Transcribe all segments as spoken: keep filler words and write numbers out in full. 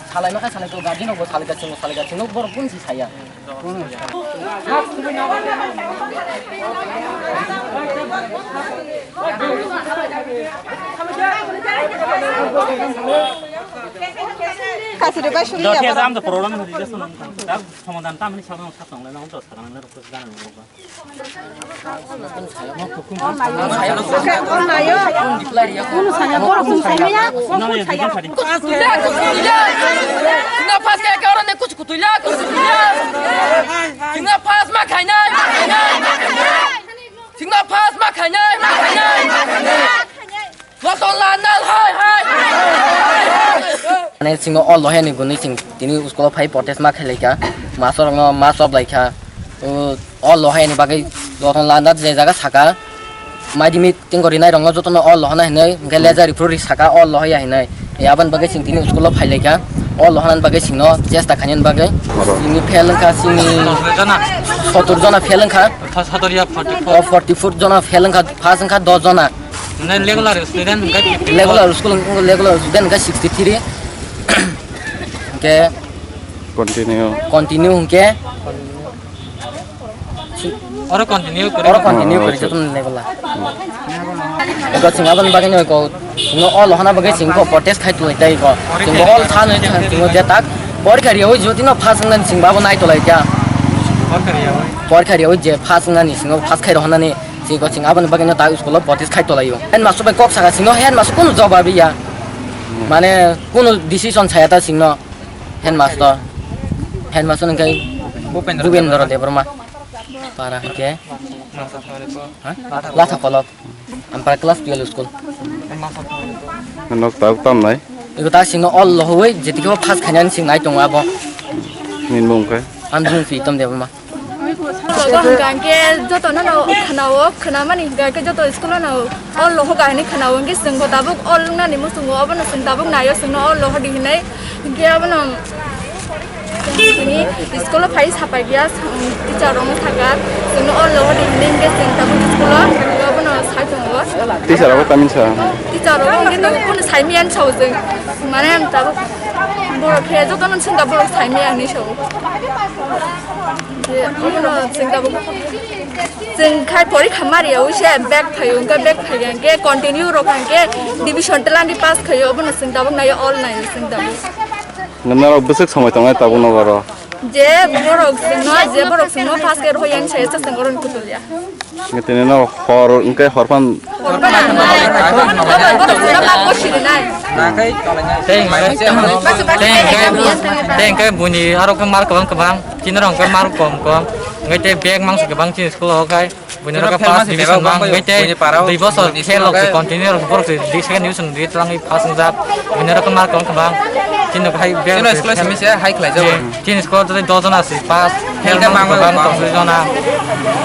Salai ma kha salai to, guardian rok bo salai ka, chwng bo salai ka, chwng no borok kun si saya. Kasih deh, Pak, sini ya, Pak. Somadan tamni sabang satong le nang to sarang le rok dan rok. Singna pass kaya kaya oroni kuchu kutuila, kuchu kutuila. Singna pass ma khainai, ma khainai, ma khainai. Singna pass ma khainai, ma khainai, ma khainai. Loton landal hai, hai. Mane singno o lohe ni guni sing tini school o phai protest ma khailai kha. Master no ma chop lai kha. O, o lohe ni bagwi loton landal je jaga saka. Maidimi tingko rinai rokno jotono o lohono hinwi, hwnkhe leja ripro ri saka o lohoya hinwi. E, aboni bagwi chwng tini school o phai lai kha. O lohanani bagwi chwngno chesta khainani bagwi. Oro. Chini fail wngkha, chini sotur jona fail wngkha. First sotur ya forty four. O forty four jona fail wngkha, pass wngkha dos jona. Nai regular student wngkha fifty four. Regular school, regular student wngkha sixty three. Hwnkhe continue. Continue hwnkhe Oro continue kori. Oro continue kori joto ni level a. Eko chwng aboni bagwi no eko chwngno all hana bagwi chwng ko protest khai twi tei ko. Chwng all tha no chwng je tak porikha riya oi jodi no pass wngnani chwng babo nai tolai kya. Porikha riya oi. Porikha riya oi je pass wngnani chwng pass khai rohonani chwng ko chwng aboni bagwi no tak school o protest khai tolai o. Hen masu bai kok saka chwngno hen masu kunu jawab ya. Mane kunu decision saya ta chwngno. Headmaster. Headmaster hwnkhe Bhupendra Bhupendra Debbarma. Para hwnkhe? Ha? Latha Kolok. Ampara class twelve school. Nok tabuk tamnai? Ego ta singno all lohoi jetikhe pass khainani sing nai tongo abo. Nini mung khe? Ang Bhumpi Tom Debbarma. Joto hwnkha hwnkhe jotono no khwnao, khwnamani hwnkha hwnkhe joto school-o no o lohoga hinwi khwnao, hwnkhe chwngbo tabuk o lwngnani muchungo, obono chwng tabuk naio, chwngno o loho di hinwi. Hwnkhe abono tini school-o phai sapai dia, teacher rokno saka, chwngno o loho di hinwi, hwnkhe chwng tabuk school-o obono sai tongo. Teacher rokbo tamni sa? Teacher rokbo hwnkhe tabuk bono saimaya hinwi sao chwng, mane tabuk borok khe jotono chwngkha borok saimaya hinwi sao. Obono chwng tabuk, chwng khai porikha mariya ui se back phaio, hwnkhe back phaiya hwnkhe continue rok hwnkhe division twlangdi pass khaio, obono chwng tabuk naio, all naio chwng tabuk. Norok bwswk somoi tongnai tabuk nogo oro? Je borok chwngno, je borok chwngno pass khe rohorya hinwi saya, chwng oroni kutulya. Tini no hor, hwnkhe hor phan. Hor phan. Borok chwngno pass khe sirinai. Tei hwnkhe, tei hwnkhe, tei hwnkhe buini aro khe mar kwbang kwbang. Chini rok hwnkhe mar kom kom. Hwnkhe tei bag mangsa kwbang chini school o khai. Buini rok khe pass division mang hwnkhe tei dui bosor fail rok se continue rok borok se second division rwi twlangwi pass wngjak. Buini rok khe mar kwbang kwbang. Chini rok hai bag chini school o simi se hai khlai jago. Chini school o tei dos jona se pass. Fail mang kwbang tongsi jona.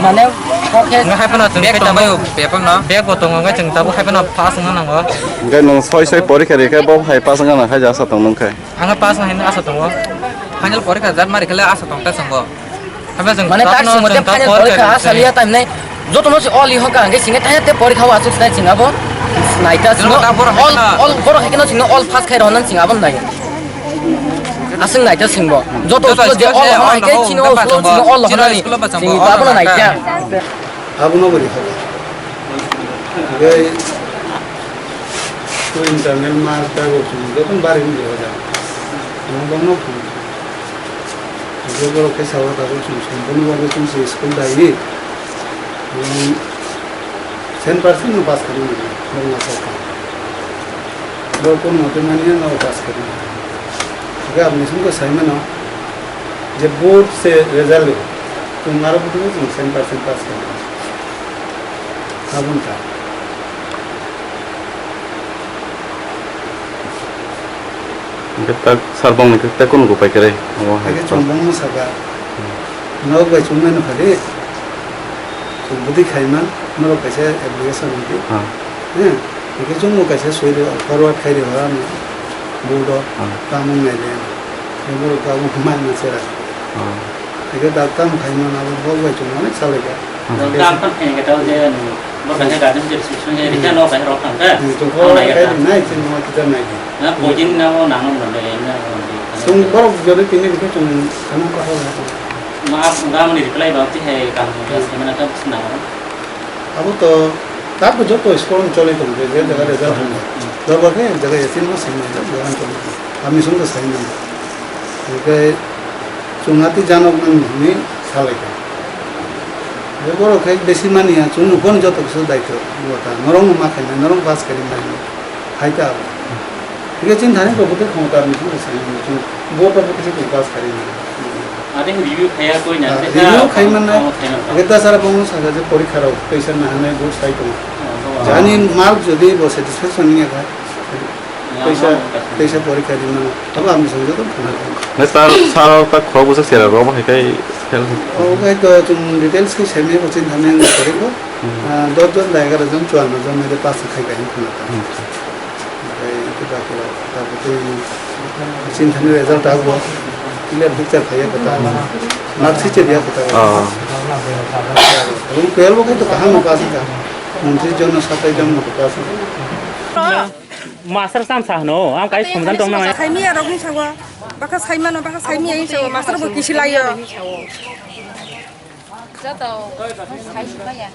Mane hwnkhe hai phano chwng bag tongbai bag bo tongo hwnkhe chwng tabuk hai phano pass wngna nango. Hwnkhe nwng soi soi porikha rikhe bo hai pass wngna nang khai jasa tong nung khe. Ang pass wngna hinwi asa tongo. Final porikha jat mari khe le asa tong ta chwngbo. Mane tak singmo te final porikha asa liya tamne joto no se all iho ka hwnkhe singe tanya te porikha o asuk sai chwng abo naita chwng all all borok hai khe no chwng all pass khai rw nang chwng abo nai. Aswk naita singbo joto school je all hama hai khe chini all school chini all hama ni chwng abo no naita. Abono bo rihoro. Tei internal mark ta bo chwng jotono bari wngwi rihorjak. Omo bangno phunukha. Hwnkhe borok khe sao tabuk chwng sompurno bagwi chwng se school daiwi. Ten percent no pass kharwi mano, borok ma sao kha. Borok kono mote manya no pass kharwi mano. Hwnkhe aboni simi bo sai mano je board se result rw. Chwng aro butugo chwng ten percent pass khainai. Tabuk ta. Hwnkhe tak sir bongni khe tei kunu upai kwrwi. Omo hai. Hwnkhe chwng bongno saka. Norok bai chwng naino phadi. Chwng bwtwi khaima, norok kaisa application rwdi. Ha. He. Hwnkhe chwngno kaisa swi rw, forward khai rw, board o. Ha. Tamo nai le. Borok tabuk mai ma chera. Ha. Eke da tam khai mano abo bok bai chwng onek salai kha. Tam tam khai khe tao je bo kaisa garden je sung je rikha no kaisa rok thang kha. Hmm, to nai kha. Nai chini ma kita nai kha. Na pojin na mo nang mo le na. Chwng borok jodi tini rikhe chwng samung kaham. Ma, ap, gamani reply ba tihai kaham ya, samana ta sina. Abo to, tapo joto school choli tong, je, je jaga result hwnwi. Dobar khe jaga yasin ma sini, jaga choli. Ami sung to sai nang. Oke, chwng ati janok nang ni salai ka. Borok khe besi mani ya, chwng phone joto kisa daito. Bota, norong ma khaina, norong pass khaina. Hai ta. Hingke chini thani bo bwtwi khongo ta mithung se mithung. Bo ta bwtwi se pass kari ni. Ade review khaya koi na, Ah, te review ta khai manna. Khongo khai manna. Hingke ta sara bongo saka je porikha rok, teisa na hanai bo sai tongo. Oh, oh. Jani mark jodi bo satisfaction ni ya kha. Ya, Teisa, oh, oh. Teisa porikha di mano. Abo ami song joto khona. Ne sar, sar ta khorok bwsa sera rok hai kai fail. O kai to chwng details khe semi bo chini thani ang kori ko. Hmm. Ah, dos jon da egaroh jon chuanno jon ne pass khai kai khona ta. Hmm. Oke, itu dah kira, dah betul. Chini thani result abo. Clear picture khaiya kata. Mark sheet dia kata. Oh. Room twelve ko to kaham pass ka. Untris jon na satais jon na pass. Master sam sa hano, ang kai somjan tong na. Saimi arok ni sawa. Baka saimano, baka saimi ai sawa. Master bo kisi layo. Joto sai si maya.